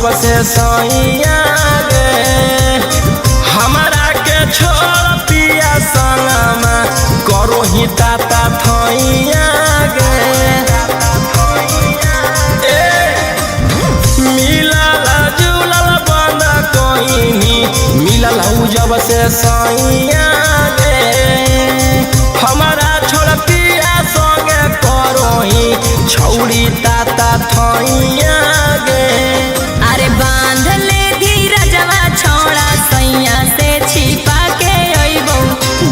जब से सैया गे। हमरा के छोड़ पिया संगमा करो ही ताता थैया गे। ए मिलल जुलल बंद कोइनी मिलल जब से सैया गे। हमरा छोड़ पिया संगे करो ही छौड़ी ताता थैया गे। अरे बांध ले धीरजवा छौड़ा सैया से छिपा के अइबौ,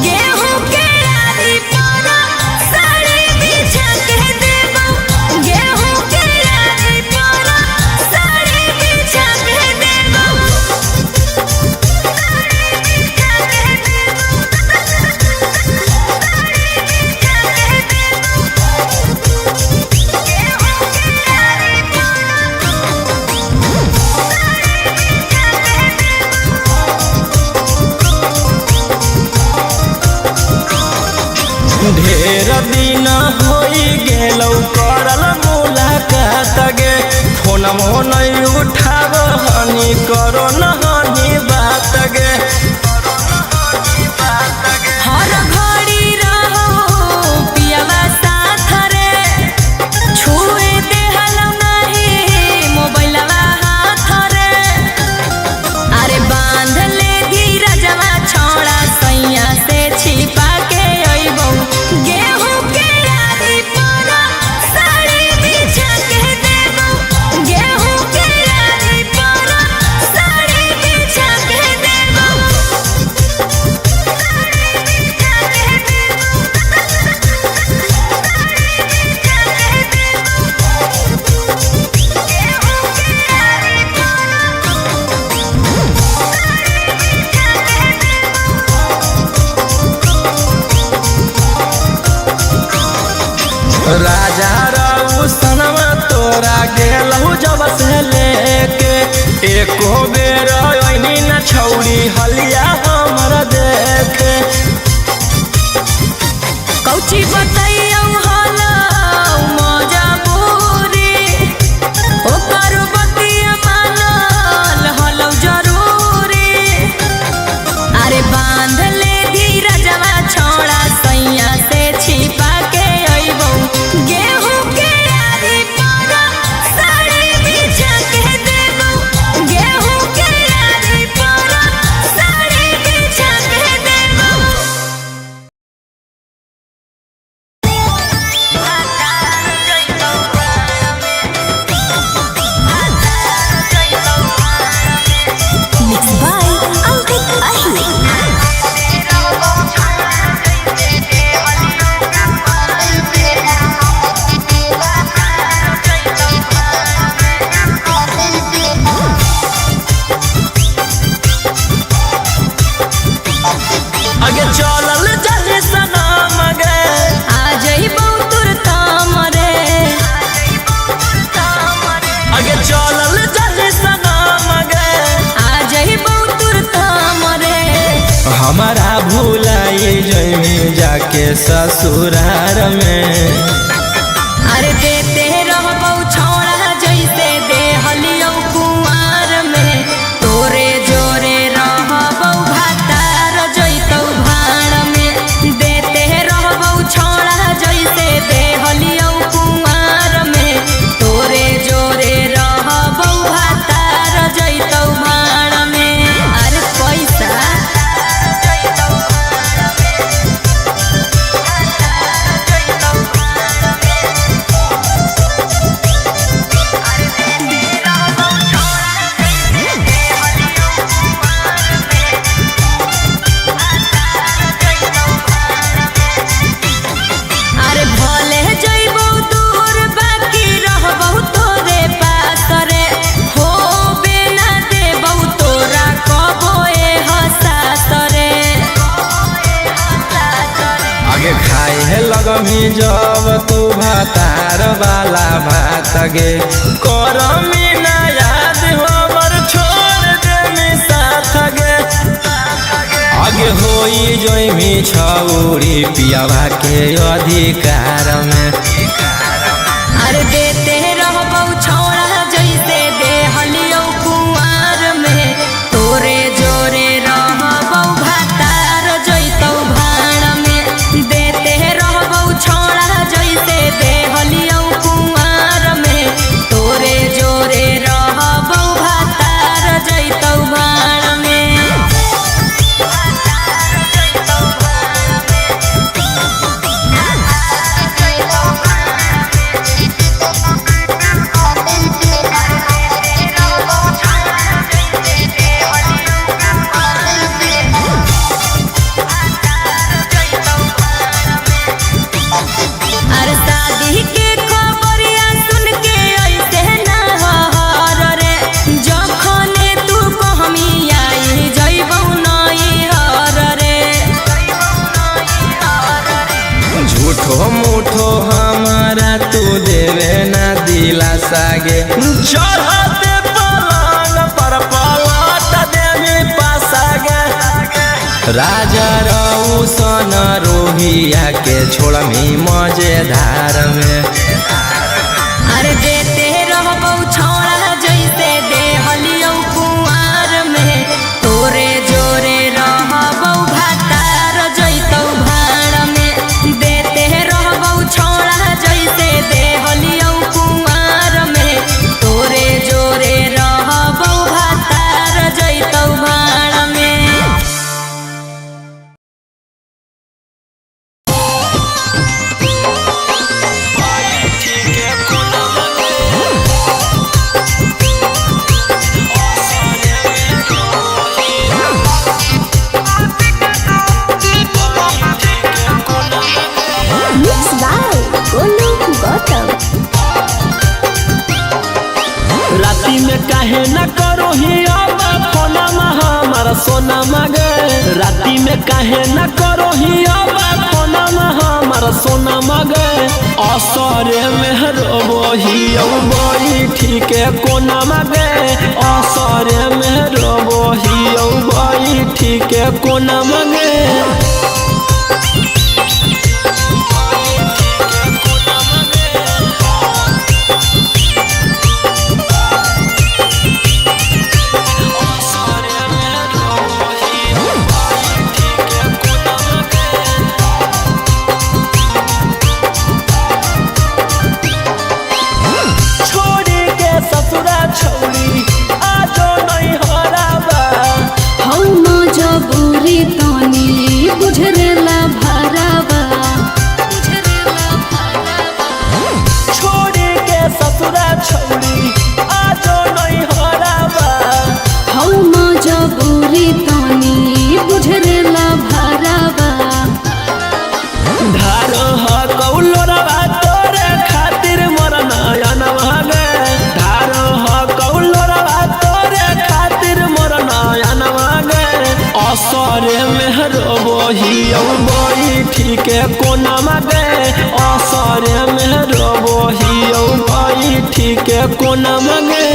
गेहूं के आरी पर साड़ी बिछा के देबौ, गेहूं के आरी पर साड़ी बिछा के देबौ, साड़ी बिछा के देबौ, साड़ी बिछा के देबौ, गेहूं के आरी पर। ढेर दिन होई गेलौ करल मुलाकात गे, फोनमो नहीं उठाब हनी करो न हनी बात गे। हर घड़ी रहो पियावा साथ रे, छुए देहलो नाही मोबाइलवा हाथ रे। अरे बांध ले धीरजवा छौड़ा सैया से छिपा के अइबौ, गेहूं के आरी पर साड़ी बिछा के देबौ, गेहूं के आरी पर साड़ी बिछा के देबौ। राजा राउ सनमा तोरा गेलहु जब से लेके, एको बेर ऐनी न छौड़ी हलिया हमर देखे। कौची बतैयौ हलौ मजबूरी, ओकर बतिया मानल हलौ जरूरी। अरे बांध ले धीरजवा छौड़ा सैया से छिपा के अइबौ, गेहूं के आरी पर साड़ी बिछा के देबौ, गेहूं के आरी पर साड़ी बिछा के देबौ। Mixed by Ankit Ahmed. आगे चलल जाहि सनम गे, आ जइबौ तुरताम रे, आगे चलल जाहि सनम गे। आ जइबौ तुरताम रे। हमारा भुलाई जइमी जाके ससुरार में। अरे देते रहबौ छौड़ा जैसे देहलियौ कुंवार में, तोरे जोरे रहबौ भातार जइतौ भाड़ में। देते रहबौ छौड़ा जैसे देहलियौ कुंवार में, तोरे जोरे रहबौ भातार जइतौ भाड़ में। अरे पैसा अरे भले जइबौ दूर बाकी रहबौ तोरे पास रे, हो बिना देबौ तोरा कबो ए हसास रे। आगे खाए है लगमी जब तू भातार वाला भात गे, करमी ना याद हमर छोड़ देमी साथ गे। आगे होई जइमी छौरी पियावा के अधिकार में। अरे देते रहबौ छौड़ा जैसे देहलियौ। सागे। चढ़ते पलंग पर पलट देवी पासागे। राजा रौशन रोहिया के छोड़मी मजेदार में। अरे देते रहबौ छौड़ा जैसे देहलियौ कुंवार में, तोरे जोरे रहबौ भातार जैतौ भाड़ में। देते रहबौ छौड़ा जैसे देहलियौ कुंवार में, तोरे जोरे रहबौ भातार जैतौ भाड़ में। Mix by Golu Gautam. राती में काहे न करो ही अब फोना हमारा सोना मगे। राती में काहे न करो ही अब फोना हमारा सोना मगे। असरे में रोबही ठीक कोना मगे। असरे में रोबही ठीक कोना मगे। छोड़ी के ससुरा छोड़ी आजो नहीं हराबा। हौ मजबूरी तनी बुझरेला भरावा। छोड़ी के ससुरा छोड़ी आजो नहीं हराबा। हौ मजबूरी तनी बुझरेला भरावा। धारो ह कौलोरवा तोरे खातिर मोर नयन भागे। धारो ह कौलोरवा तोरे खातिर मोर नयन भागे। असरे में रोबही ठीक कोना मगे। असरे में रोबही ठीक कोना मगे।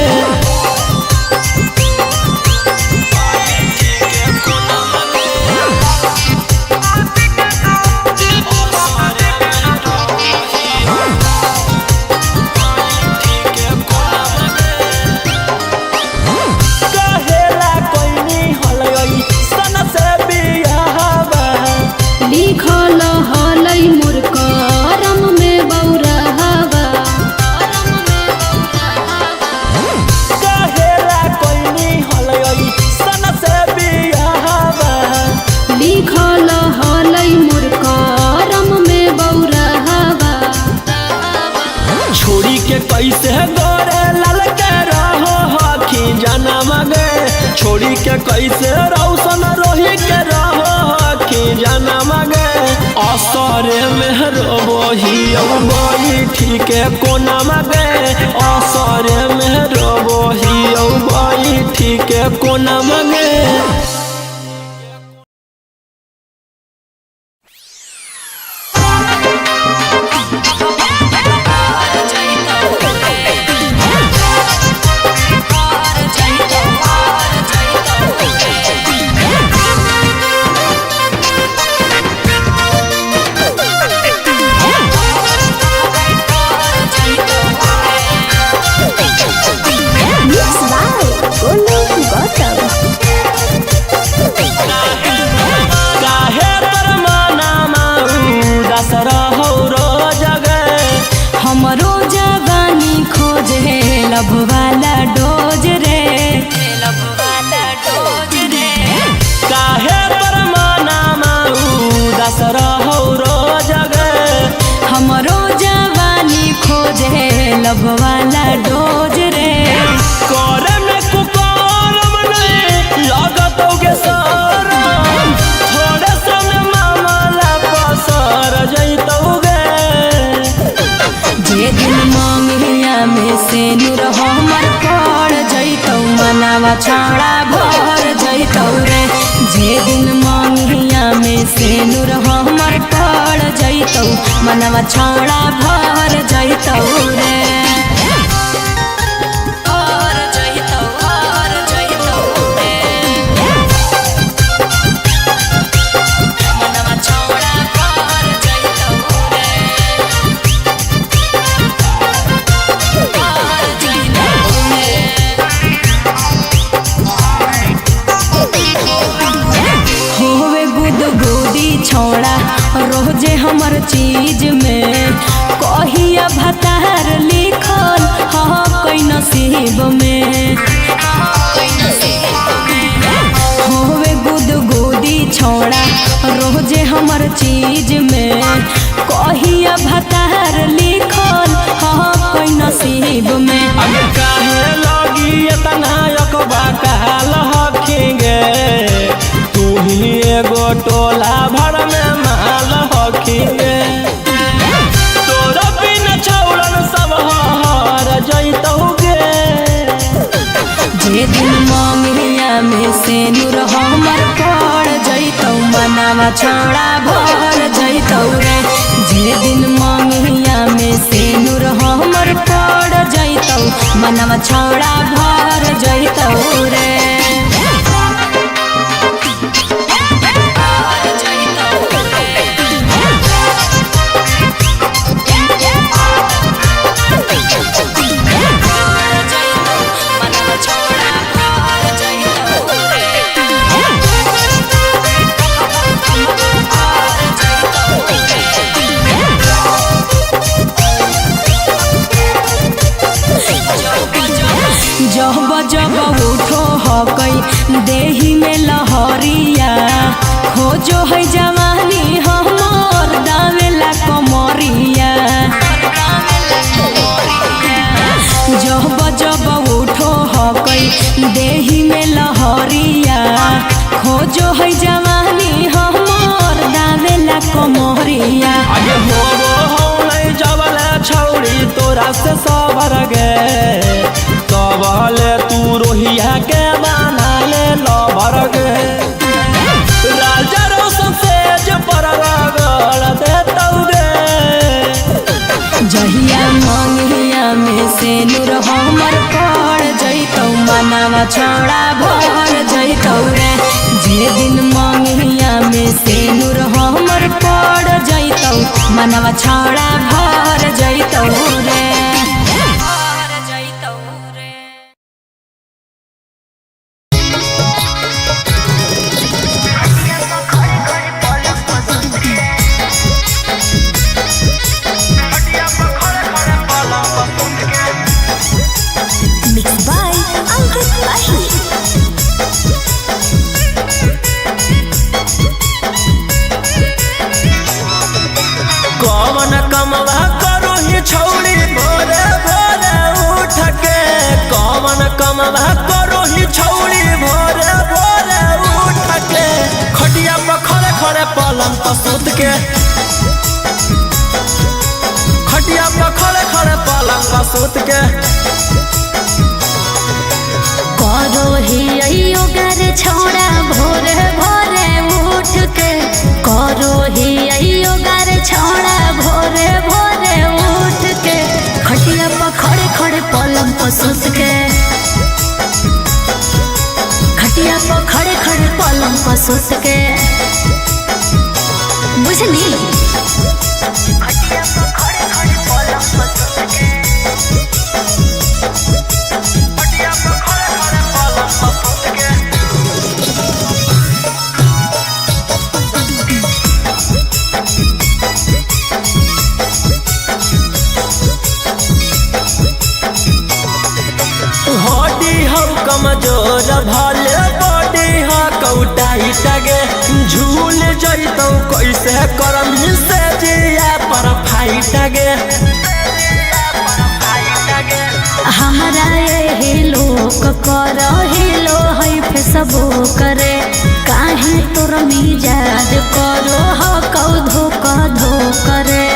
कहेला कोइनी हलई सन से बियाहबा। लिखल हलै मोर करम में बौरावा। कहेला कोइनी हलई सन से बियाहबा। लिखल हलै मोर करम में बौरावा। छोड़ी के कैसे गोरे लाल के रहो हखी जनम गे। छोड़ी के कैसे रौशन रोही के रहो हखी जनम गे। असरे में रोबही ठीक कोना मगे। असरे में रोबही ठीक कोना मगे। Mix by Golu Gautam. काहे पर माना उदास रहो रोज गे। हमरो जवानी खोजे लभ वाला डोज रे। लभ वाला डोज रे। काहे पर माना उदास रहो रोज गे। हमरो जवानी खोजे लभ वाला डोज रे। करे में कुकरम नहीं लागत के शरम। थोड़े समय मामला पसर जइतौ गे। जे दिन मांगिया में से नूर हमर पड़ जइतौ मनावा छाड़ा भर जइतौ रे। जे दिन मांगिया में से नूर हमर पड़ जइतौ मनवा छाड़ा भर जइतौ रे। छोड़ा रोजे हमर चीज में कहिया भतार लिखल हाँ कोई नसीब में। होवे गुदगुदी छोड़ा रोजे हमर चीज में कहिया भतार लिखल हाँ कोई नसीब में। अगे काहे लगी इतना अकबा काल हखिंगे, तू ही एगो टोला भर में माल हखिंगे। तोरा बिन छौड़न सब हर जइतौगे। जे दिन मंगिया में से नूर हमर पड़ जइतौ मनावा छोड़ा भर जइतौ रे। जे दिन मंगिया में से नूर हमर पड़ जइतौ मनावा छोड़ा भर जइतौ रे। जब जब उठो हकई देही में लहरिया खोजो है जवानी हमर दावेला कमरिया। जब जब उठो हकई देही में लहरिया खोजो है जवानी हमर दावेला कमरिया। आगे होबो हौ जबले छौड़ी तोरा से सबर गे, तबले तू रोहिया के बना ले लभर गे। राजा रोशन सेज पर रगड़ देतौ गे। जहिया मंगिया में से नूर हमर पड़ जइतौ मनावा छोड़ा भर जइतौ रे। जे दिन मंगिया में से नूर हमर पड़ जइतौ मनावा छोड़ा भर जइतौ रे। Mixed by Ankit Pahi. कौन कमवा करो ही छौड़ी भोरे भोरे उठ के, कौन कमवा करो ही छौड़ी भोरे भोरे उठ के, खटिया पर खड़े खड़े पलंग पर सुत के, खटिया पर खड़े खड़े पलंग पर सुत के। करो ही अइयो गर छौड़ा भोरे भोरे उठ के, करो ही अइयो गर छौड़ा भोरे भोरे उठ के, खटिया पर खड़े खड़े पलंग पर सुत के, खटिया पर खड़े खड़े पलंग पर सुत के। बुझली? खटिया पर खड़े खड़े पलंग पर सुत के। खटिया पर खड़े खड़े पलंग पर सुत के। हड्डी हौ कमजोर भले बॉडी ह कौटाई टगे, झूल जइतौ कैसे करम से जिया पर फाइट गे। हमारा यही लोक कर हिलो है फेसबुक करे, काहे तोर मिजाज करो हो कौ धोखा धो करे।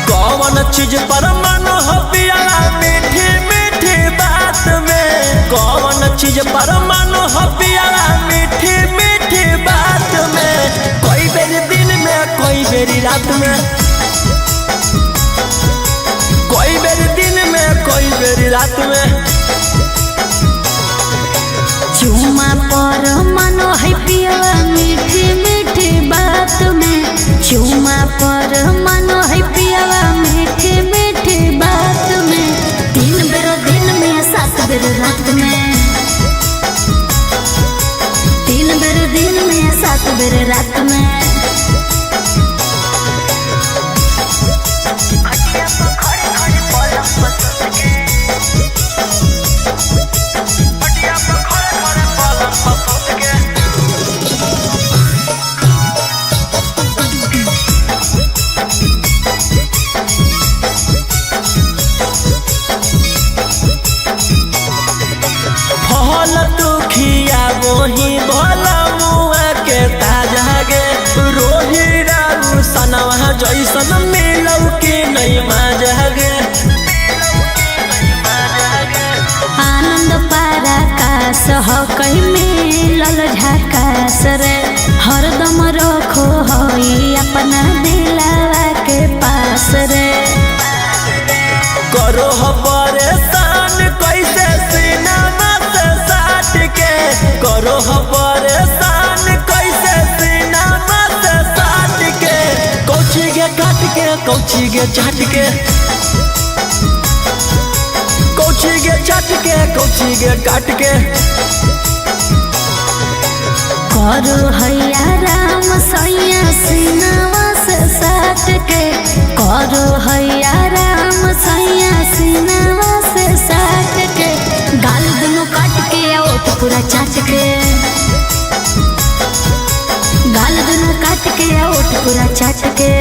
कौन चीज पर मन हो पियाला मीठी मीठी बात में, कौन चीज पर मन हो पियाला मीठी मीठी बात में, कोई बेरी दिन में कोई बेरी रात में, कोई बेरी दिन में कोई बेरी रात में। चुमा पर मनो है पियाला मीठी मीठी बात में, चुमा पर मनो है पियाला मीठी मीठी बात में, 3 बेर दिन में 7 बेर रात में, 3 बेर दिन में 7 7 बेर रात में। खटिया पर खड़े खड़े पलंग पर सुत के, खटिया पर खड़े खड़े पलंग पर सुत के। फल दुखिया वही भला मुआ के ताजा गे, रोही रारू सनवा जैसन मिलौ के नहीं माजा गे। आनंद पराकाश हो कहीं मिलल झकास रे, हरदम रखो होई अपना दिलावा के पास रे। करो हो परेशान कैसे सीनामा से साट के, करो हो परेशान कैसे सीनामा से साट के। कौची गे काट के, कौची गे चाट के, कौची गे चाट के, कौची गे काट के। करो हैया राम सैया सीनावा से साट के, करो हैया राम सैया सीनावा से साट के। गाल दुनो काट के ओठ पूरा चाट के, गाल दुनो काट के ओठ पूरा चाट के।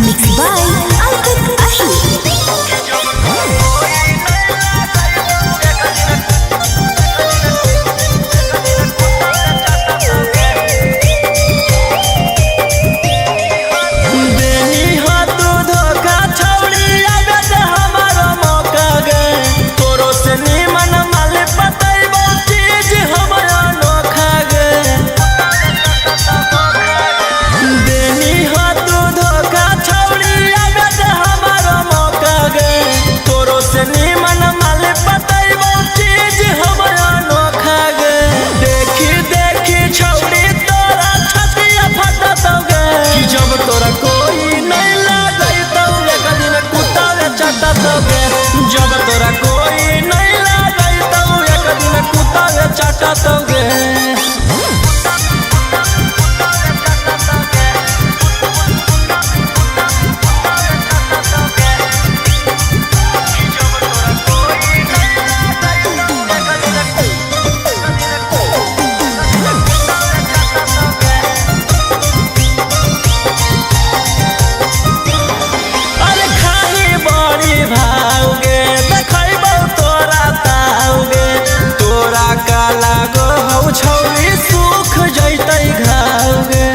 Mix by Ankit Ahir. देनी हो तू धोखा छौड़ी आबे दे हमारो मौका गे, तोरो से निमन माल पतैबो चीज हमरा नोखा गे। देनी हो तू धोखा छौड़ी आबे दे हमारो मौका गे, तोरो से निमन माल पतैबो चीज हमरा नोखा गे। देखी देखी छौड़ी तोरा छतिया फटतौ गे, कि जब तोरा कोई नहीं लागैतौ एक दिन कुत्ता रे चटतौ गे। जब तोरा कोई नहीं लागैतौ एक दिन कुत्ता रे चटतौ गे। अरे खाली बड़ी भाउगे देखैबौ तोरा ताउगे, तोरा का लागो हौ छौरी सुख जैतै घाउगे।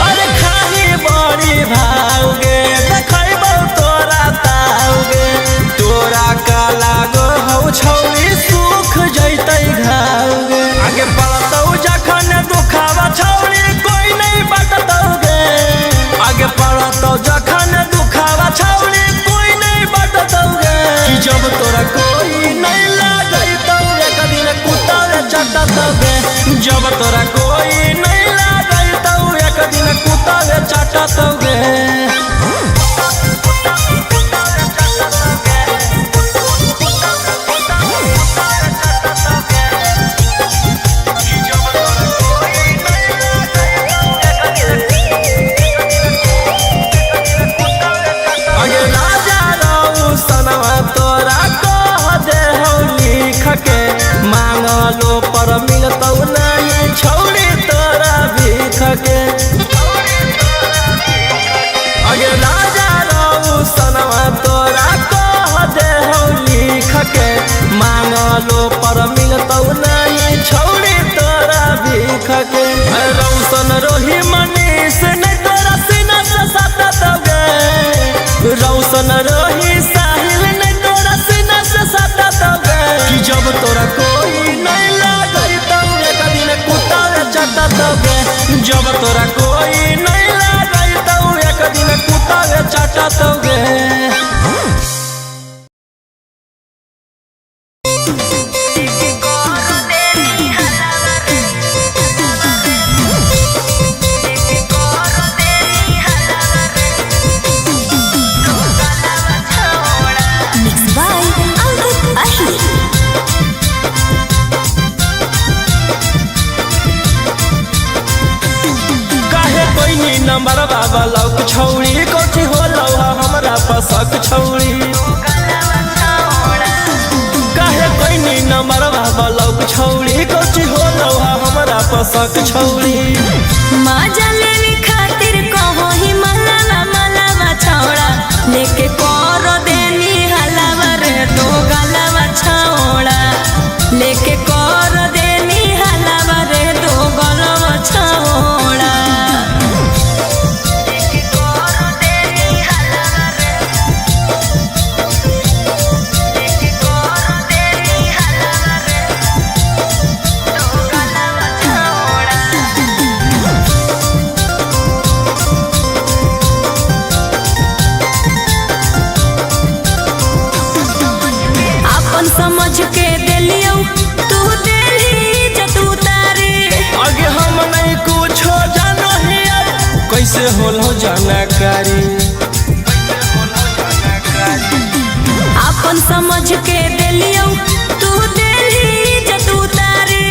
अरे खाली बड़ी भाउगे देखैबौ तोरा ताउगे, तोरा का लागो हौ छौरी सुख जैतै घाउगे। आगे पड़तौ जखन दुखावा छौरी कोई नहीं बटतौ गे, आगे पड़तौ जखन दुखावा छौरी कोई नहीं बटतौ गे। कि जब तोरा कोई नहीं लागैतौ एक दिन कुत्ता रे चटतौ गे। जब तोरा कोई नहीं लागैतौ एक दिन कुत्ता रे चटतौ गे। अगे राजा रौ सनवा तोरा कह दे हौ लिख के, मांगलो पर मिलतौ नहीं छौड़ी तोरा भीख के। अगे राजा रौ सनवा तोरा कह दे हौ लिख के, मांगलो पर मिलतौ नहीं छौड़ी तोरा भीख के। रौशन रोही मनीष नहीं तोरा सीना से सटतौ गे, रौशन रोही साहिल नहीं तोरा सीना से सटतौ गे। कि जब तोरा कोई नहीं लागैतौ एक दिन कुत्ता रे चटतौ गे। जब तोरा कोई नहीं लागैतौ एक दिन कुत्ता रे चटतौ गे। कर देनी हलावा रे। नंबर बाबा लौक छौड़ी कथी होलौ हमरा पसक छौड़ी। काहे कोइनी नंबर बाबा लौक छौड़ी कथी होलौ हमरा पसक छौड़ी। मजा लेवे खातिर कहो ही मलावा मलावा छौड़ा लेके कर देनी हलावा रे दो गलावा छौड़ा लेके कर देनी हलावा रे दो गलावा छौड़ा। अपन समझ के देलियौ तू देली इज्जत उतारे। आगे हम नहीं कुछो जानो हिया कैसे होलो जानकारी। अपन समझ के देलियौ तू देली इज्जत उतारे।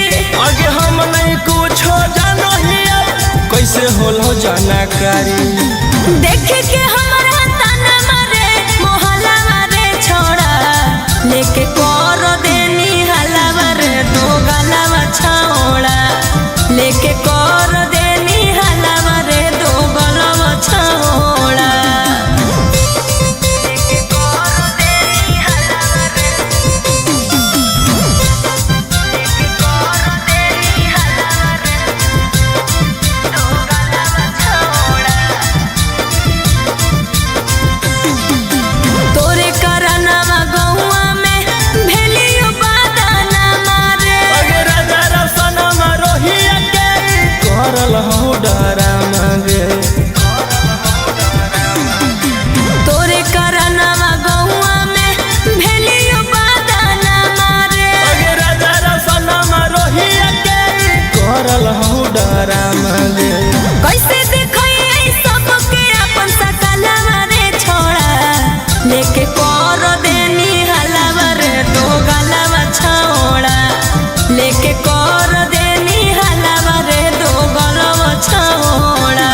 आगे हम नहीं कुछो जानो हिया कैसे होलो जानकारी। देख के हमरा ताना मारे मोहला मारे छोड़ा लेके कर देनी हलावा रे दो गलावा छौड़ा लेके कर देनी हलावा रे दो गलावा छौड़ा। तोरे करनवा गौआ में भेलियो बादाना मारे। आगे राजा रसनमा रोहिया के करल हो डरामा गे। तोरे करनवा गौआ में भेलियो बादाना मारे। आगे राजा रसनमा रोहिया के करल हो डरामा गे। कैसे देखई सबके अपन सकलवा रे छोड़ा लेके कर देनी हलावा रे दो गलावा छौड़ा लेके कर देनी हलावा रे दो गलावा छौड़ा।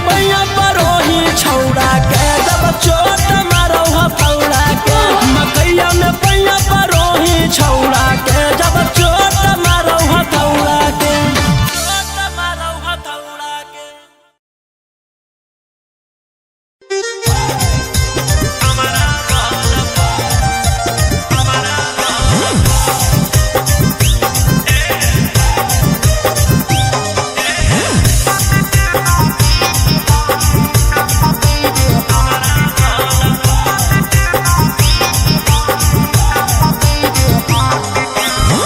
पैया परोही छौड़ा के जब चोट मारो हथौड़ा के। मकैया में पैया परोही छौड़ा के जब चोट मारो हथौड़ा के। चोट मारो हथौड़ा के।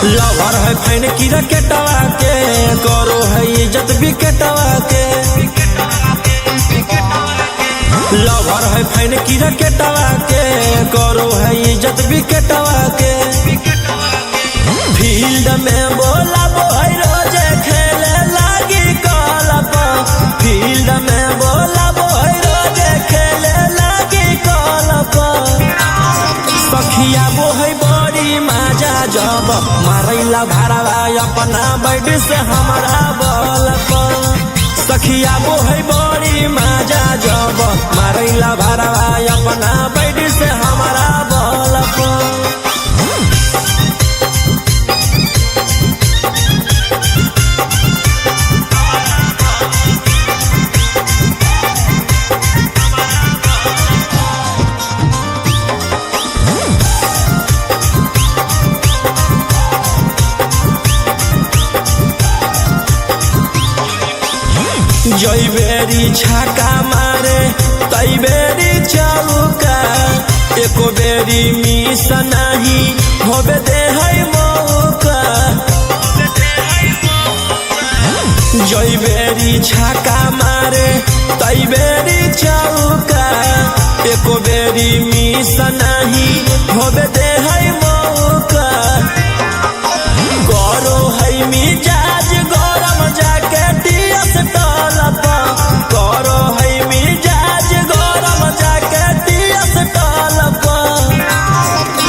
लवर है फैन की रकेटवा के करो है इज्जत विकेटवा के। लवर है फैन की रकेटवा के करो है इज्जत विकेटवा के। फील्ड में बोला है रोजे खेले लागी कलप। फील्ड में बोला है रोजे खेले लागी कलप। सखिया वो है बड़ी मजा जब मारैला भरावा अपना बैठ से हमारा बल पर। सखिया वो है बड़ी मजा जब मारैला भरावा अपना बैठ से हमारा बल पर। जई बेरी छक्का मारे तई बेरी चौका एको बेरी मिस नाही होबे दे है मौका। जई बेरी छक्का मारे तई बेरी चौका एको बेरी मिस नाही होबे दे है मौका। करो है मिजाज गरम जाके टीएस टलप। करो है मिजाज गरम जाके टीएस टलप।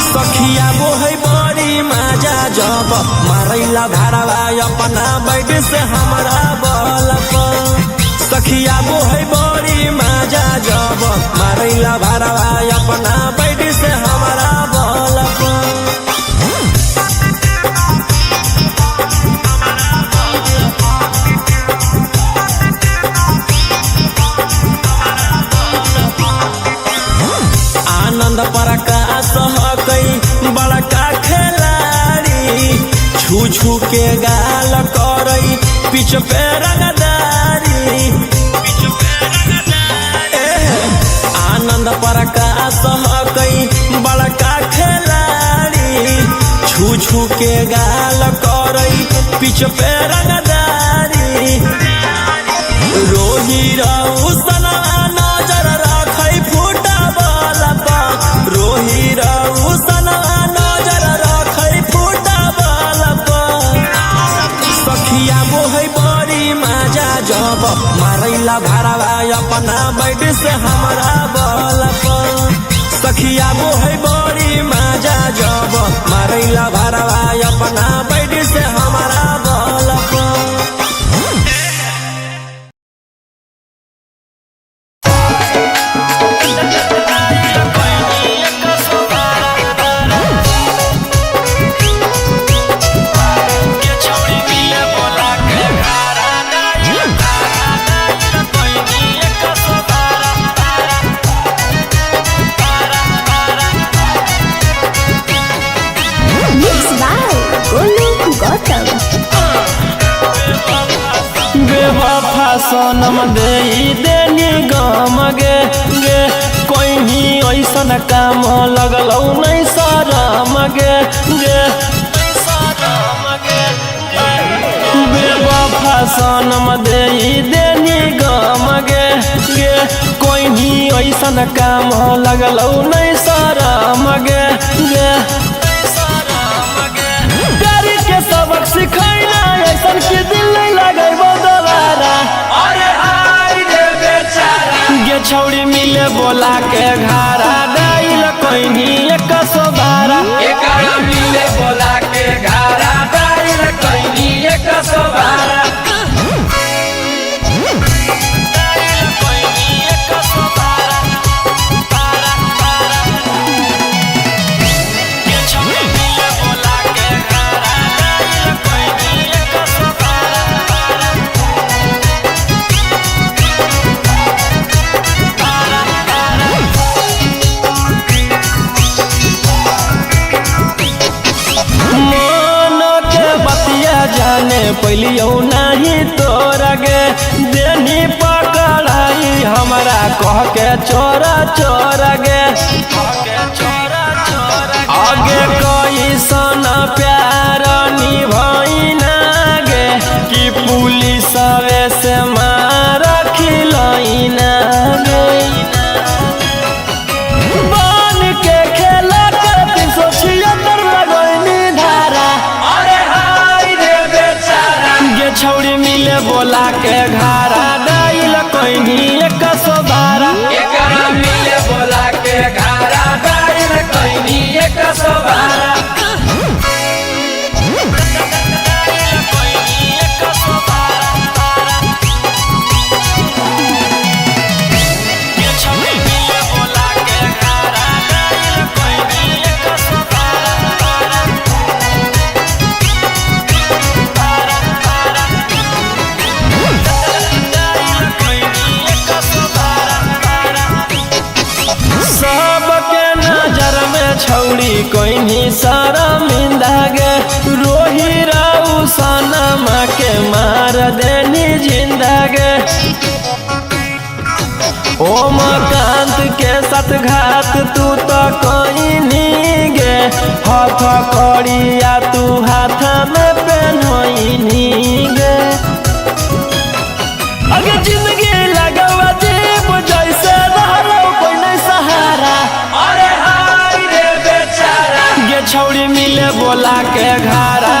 सखिया वो है बड़ी मजा जब मारैला भरावा अपना बैठ से हमारा बल पर। सखिया वो है बड़ी मजा जब मारैला भरावा अपना बैठ से हमारा बल पर। आनंद प्रकाश हकई बड़का खिलाड़ी छू छू के गाल करई पिच पे रंगदारी। आनंद प्रकाश हकई बड़का खिलाड़ी छू छू के गाल करई पिच पे रंगदारी। रोही रौसना नजर रखै फूटा बल पर। रोही रौसना नजर रखै फूटा बल पर। सखिया वो है बड़ी मजा जब मारैला भरावा अपना बैठ से हमारा बल पर। सखिया वो है बड़ी मजा जब मारैला भरावा अपना बैठ से हमारा बल पर। Mix by Golu Gautam. बेवफा सनम दे देनी गम गे गे कोई ही ऐसन काम लगलौ नहीं शरम गे गे। बेवफा सनम दे देनी गम गे गे कोई ही ऐसन काम लगलौ नहीं शरम गे गे। प्यार के सबक सिखैना ऐसन के दिल नहीं लगैबो दोबारा। अरे आई रे बेचारा गे छौड़ी मिले बोला के घारा डाइल कोइनी एक सौ बारह। एकरा मिले बोला के घारा डाइल कोइनी एक सौ बारह। कैलियो नहीं तोरा गे। देनी पकड़ाई हमरा कह के चोरा चोरा गे। आगे कैसन प्यार निभाई ना गे कि पुलिस से मार खिलाई ना गे। बन के खेला कर 376 लगैनी धारा। अरे हाय रे बेचारा गे छौड़ी मिले बोला के घारा डाइल कोइनी 112। एकरा मिले बोला के घारा डाइल कोइनी 112। सबके नजर में छौड़ी कोइनी शर्मिंदा गे। रोही राउ सनमा के मार देनी जिंदा गे। ओम कांत के साथ घात तू तो कोइनी गे। हथ कड़िया तू हाथ में पहनोइनी गे। अगे जिंदगी लगवा जीव जैसे रहलो कोई नहीं सहारा। अरे हाय रे बेचारा गे छौड़ी मिले बोला के घारा।